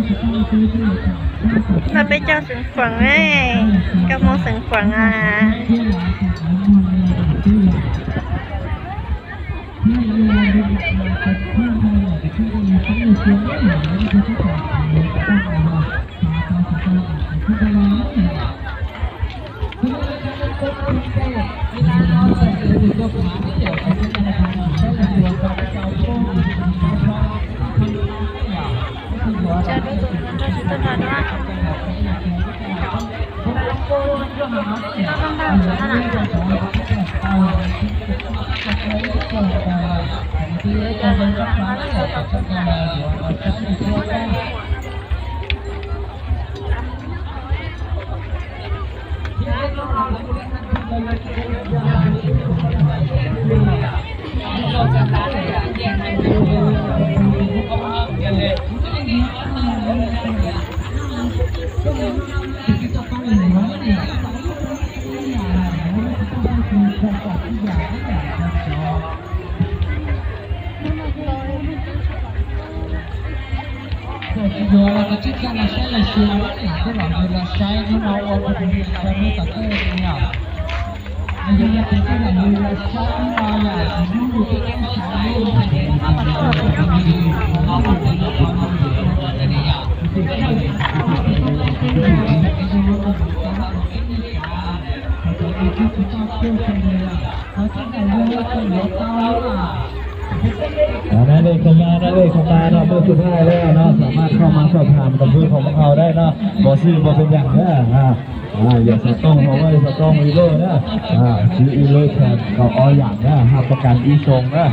ເຮົາໄປເຈົ້າເສີງຂວາງເລີຍ ກັບໝູ່ເສີງຂວາງອາ. ອ່າ ນາເລກເຂົ້າມາ ນາເລກເຂົ້າມາເນາະ ມື້ສຸດທ້າຍແລ້ວເນາະ ສາມາດເຂົ້າມາສອບຖາມກັບບູດຂອງພວກເຮົາໄດ້ເນາະ ບໍ່ຊື້ບໍ່ເປັນຫຍັງເດີ. ອ່າ ອ່າ ຢ່າສະຕ້ອງເອົາໄວ້ ສະຕ້ອງອີໂລເດີ. ອ່າ ຊື້ອີໂລແຖມເຂົາເອົາຫຍັງເດີ ຮັບປະກັນອີຊົງເດີ.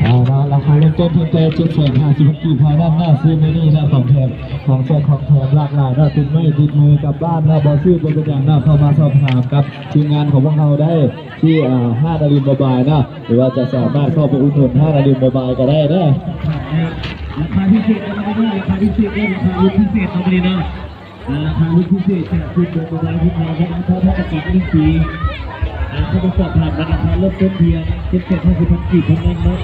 ເອົາລະ ລາຄາເລີ່ມຕົ້ນພຽງແຕ່ເຈັດແສນຫ້າສິບພັນກີບເທົ່ານັ້ນເນາະ ຊື້ມື້ນີ້ເນາະ ຂອງແຖມ ຂອງແຈກຂອງແຖມຫຼາກຫຼາຍເນາະ ຕິດໄມ້ຕິດມືກັບບ້ານເນາະ ບໍ່ຊື້ບໍ່ເປັນຫຍັງເນາະ ເຂົ້າມາສອບຖາມກັບທີມງານຂອງພວກເຮົາໄດ້ທີ່ ອ່າ ຮ້ານອາລິນໂມບາຍເນາະ ຫຼືວ່າຈະສາມາດເຂົ້າໄປອຸດໜູນຮ້ານອາລິນໂມບາຍກໍໄດ້ເດີ. ລາຄາພິເສດເດີ ລາຄາພິເສດເດີ ລາຄາຫຼຸດພິເສດເນາະ ມື້ນີ້ເນາະ. ອ່າ ລາຄາຫຼຸດພິເສດຈາກຊຸດໂມບາຍທີ່ເຮົາໄດ້ຮັບປະກັນໜຶ່ງປີ ອ່າ ເຂົ້າມາສອບຖາມກັນ ລາຄາເລີ່ມຕົ້ນພຽງເຈັດແສນຫ້າສິບພັນກີບເທົ່ານັ້ນເນາະ.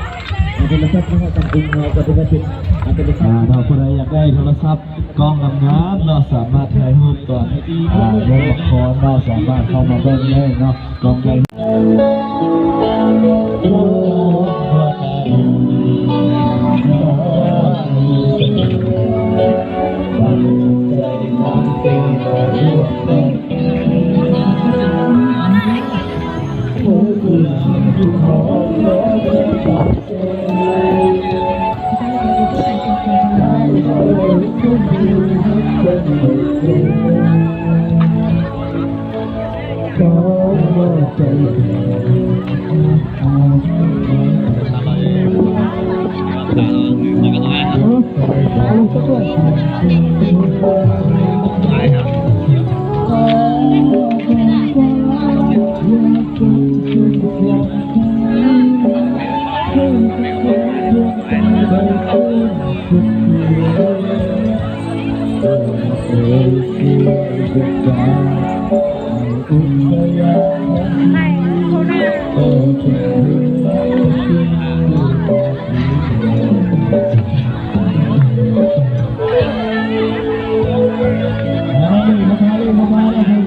ອ່າ ໂທລະສັບຂອງເຮົາ ສຳປຸງເຮົາກໍຖືວ່າເປັນ ອ່າ ໂທລະສັບ ອ່າ ຖ້າຜູ້ໃດຢາກໄດ້ໂທລະສັບກ້ອງງາມໆເນາະ ສາມາດຖ່າຍຮູບຕອນ ອ່າ ເບິ່ງລະຄອນເນາະ ສາມາດເຂົ້າມາເບິ່ງໄດ້ເນາະ ກ້ອງໃຫຍ່. ມາເລີຍ ມາເລີຍ ມາເລີຍ ເດີນ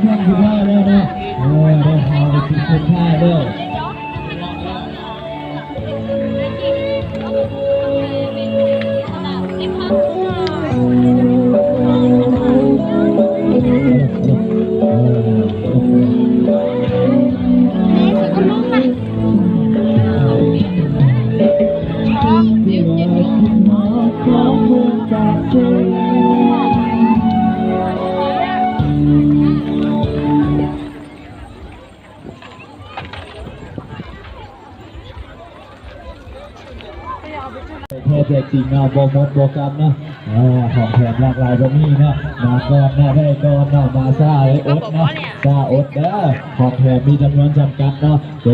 ທາງຂຶ້ນມາແລ້ວເນາະ. ເນາະ ບໍ່ໝົດບໍ່ກັນເນາະ ເອີ ຂອງແຖມຫຼາກຫຼາຍກວ່ານີ້ເນາະ ມາກ່ອນເນາະ ໄດ້ກ່ອນເນາະ ມາຊ້າເລີຍອົດເນາະ ຊ້າອົດເດີ ຂອງແຖມມີຈຳນວນຈຳກັດເນາະ ໂຕ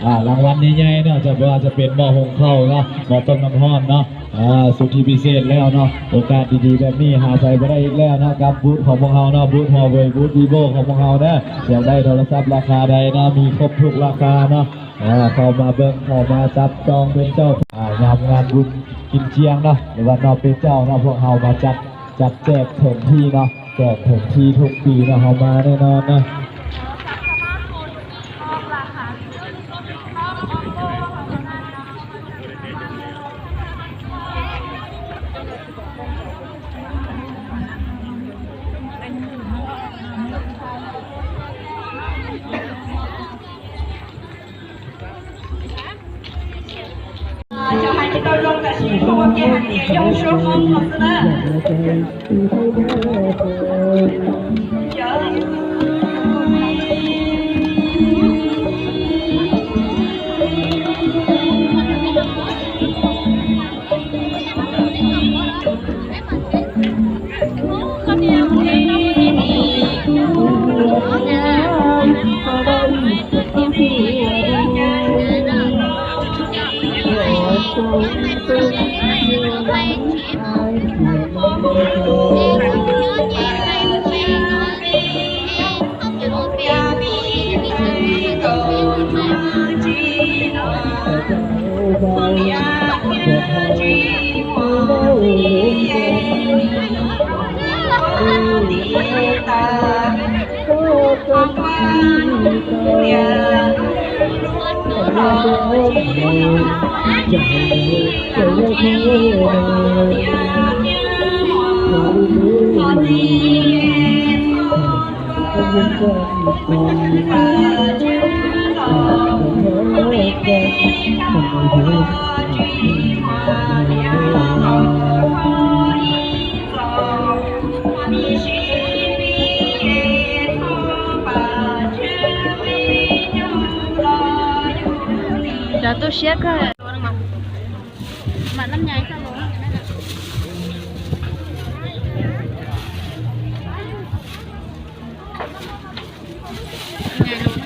ອ່າ ລາງວັນໃຫຍ່ໆເນາະ ຈະ ບໍ່ວ່າຈະເປັນໝໍ້ຫຸງເຂົ້າເນາະ ໝໍ້ຕົ້ມນ້ຳຮ້ອນເນາະ ອ່າ ສິດທິພິເສດແລ້ວເນາະ ໂອກາດດີໆແບບນີ້ຫາໃສບໍ່ໄດ້ອີກແລ້ວເນາະ ກັບບູດຂອງພວກເຮົາເນາະ ບູດ Huawei ບູດ Vivo ຂອງພວກເຮົາເດີ ຢາກໄດ້ໂທລະສັບລາຄາໃດເນາະ ມີຄົບທຸກລາຄາເນາະ ອ່າ ເຂົ້າມາເບິ່ງ ເຂົ້າມາຈັບຈອງເປັນເຈົ້າ ອ່າ ຍາມງານບຸນກິນຈຽງເນາະ ຫຼືວ່າເນາະ ເປັນເຈົ້າເນາະ ພວກເຮົາມາຈັດ ຈັດແຈກເຖິງທີ່ເນາະ ແຈກເຖິງທີ່ທຸກປີເນາະ ເຮົາມາແນ່ນອນເນາະ. ຈະໂຕເຊຍກະ ມານຳໃຫຍ່ກະໂລ ໃຫຍ່ໂລ